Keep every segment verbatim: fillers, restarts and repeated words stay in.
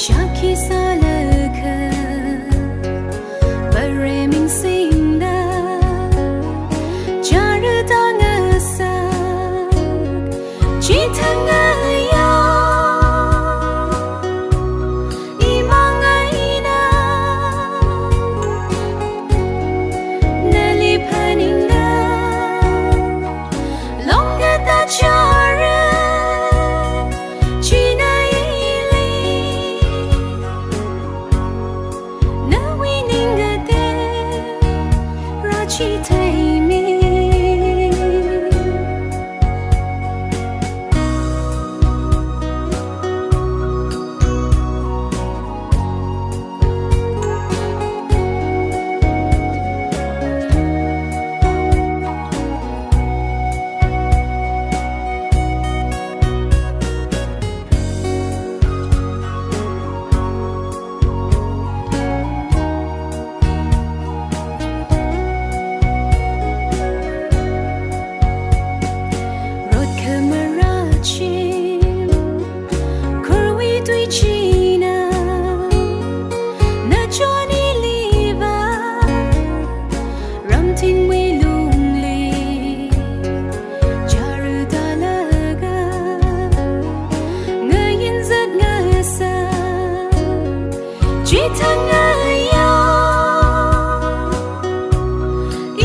Shākhi sālaga, Vare ming singda, chara tāngasak, chithang ngayā, imang eina, nali phaningda, long katā chara, china ili, nawui ningkatei rāchitheimi. Rot khamarā chim, khurwui tui china, nachon ili vā, ramthingwui lungli, chara tālaga, ngayin zat ngasak, chithang ngayā,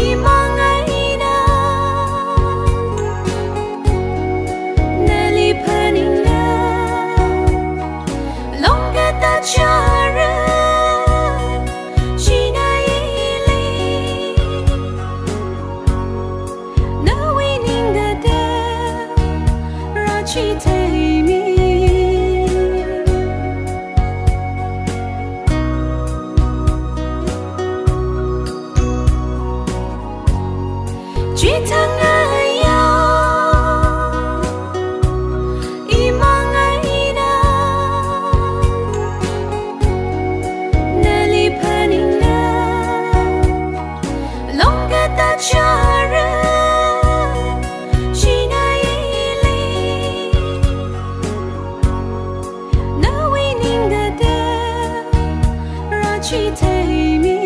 imang eina, nali phaningda, long katā chara, china ili, nawui ningkatei rāchitheimi. Chithang ngayā, imang eina, nali phaningda, long katā chara, china ili, nawui ningkatei rāchitheimi.